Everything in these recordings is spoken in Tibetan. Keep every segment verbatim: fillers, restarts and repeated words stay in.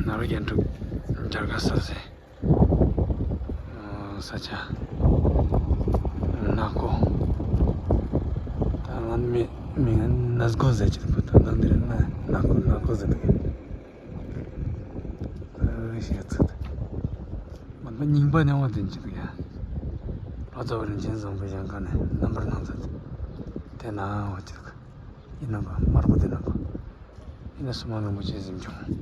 ནཱ་རོ་རྒྱན་དྲུག་སྦྱར་ཁ་ས་ཟེར། ས་ཆ། ནག་ཀོ། ད་ང་མི་མི་ང་ནག་ཀོ་ཟེར་གྱི་འདུག་ད་ནང་འདིར་ན་ནག་ཀོ་ནག་ཀོ་ཟེར་འདུག་ཨ་ཤེས་ཚུལ། མ་མ་རྙིང་པ་ནས་འོང་དེ་འཇིག་ཡ། ལོ་ཙཱ་བ་རིན་ཆེན་བཟང་པོའི་ཞིང་ཁ་ནས་རྣམ་པར་སྣང་མཛད། དེ་ན་འོ་ཅིག་ཡིན་ནམ་པ་དམར་པོ་དེ་ནམ་པ། ཡིན་ན་སྲུང་མ་རིན་པོ་ཆེ་གཟིམ་ཆུང་།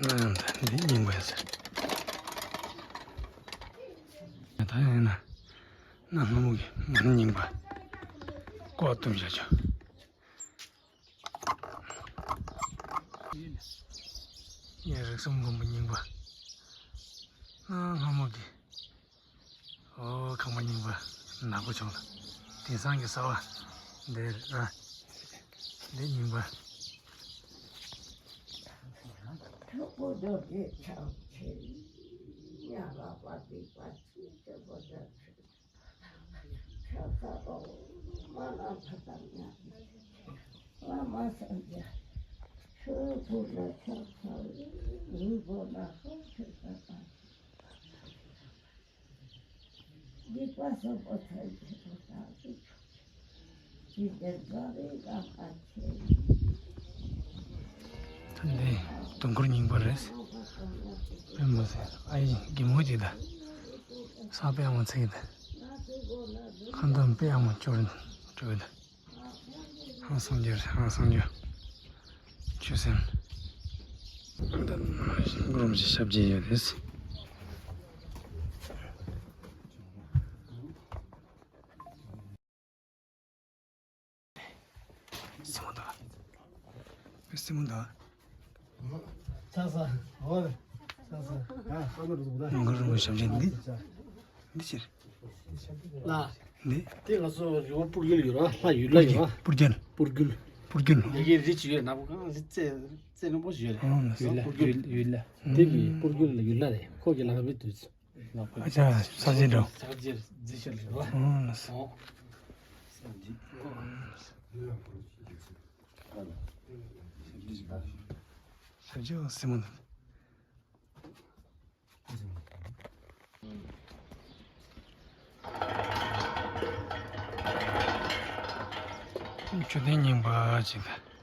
ང་ཡང་ད་འདི་རྙིང་པ་ཡ་ཟེར། ད་ཡང་ཡིན་ན་གནའ་སྔ་མོ་གི་མ་རྙིང་པ་ཀོ་བཏུམ་བྱ་ཆོག་ངའི་རིགས་གསུམ་མགོན་པོ་རྙིང་པ། གནའ་སྔ་མོ་གི། ཨོ་ཁང་པ་རྙིང་པ་ནག་པོ་བྱུང་ལ། དེང་སང་གི་གསར་བ་འདི་ར། འདི་རྙིང་པ། ད་འདི་དུང་དཀར་རྙིང་པ་རེད། དཔེ་མི་སྲིད་ཨ་ཡི་གི་མོ་དེ་ད། ས་དཔེ་ཡག་མོ་ཚིག་ད། ཁ་འདམ་དཔེ་ཡག་མོ་ཅོར་ཅོར་ད། ཧང་སང་རྒྱུ་ཧང་སང་རྒྱུ། ཆོས་སེམས། ད་གུ་རུ་རིན་པོ་ཆེ་ཞབས་རྗེས་ཡོད་རེད། སེ་མོ་ད། སེ་མོ་ད། ཆགས་ས། ཧོ། ཆགས་ས། ཡ་ས་མ་རུ་ཟུག་ད། གུ་རུ་རིན་པོ་ཆེ་ཞབས་རྗེས་འདི། འདི་ཕྱིར། ལ། འདི། དེ་ང་ཚོ་རི་བོ་སྤུར་རྒྱལ་ཡོད་ར་ལྷ་ཡུལ་ལ་ཡོད་ར། སྤུར་རྒྱལ། སྤུར་རྒྱལ། སྤུར་རྒྱལ། ཡ་གི་རི་ཆུ་ཡོད་ན་བོ་གང་རི་རྩེ་རྩེ་རིང་པོ་ཞིག་ཡོད་རེད། ཡུལ་ལ་སྤུར་རྒྱལ། ཡུལ་ལ། དེ་གི་སྤུར་རྒྱལ་ལ་ཡུལ་ལ་རེད། ཁོ་གི་ལག་པའི་དུས། ཨ་ཅག་ས་ཆེན་འགྲོ། ཕྱག་རྗེས་རྗེས་ཤར་ལ། ཨོ་ལགས་སོ། ཞབས་རྗེས་སེ་མོ་འདུག་མཆོད་རྟེན་རྙིང་པ་ཅིག་འདུག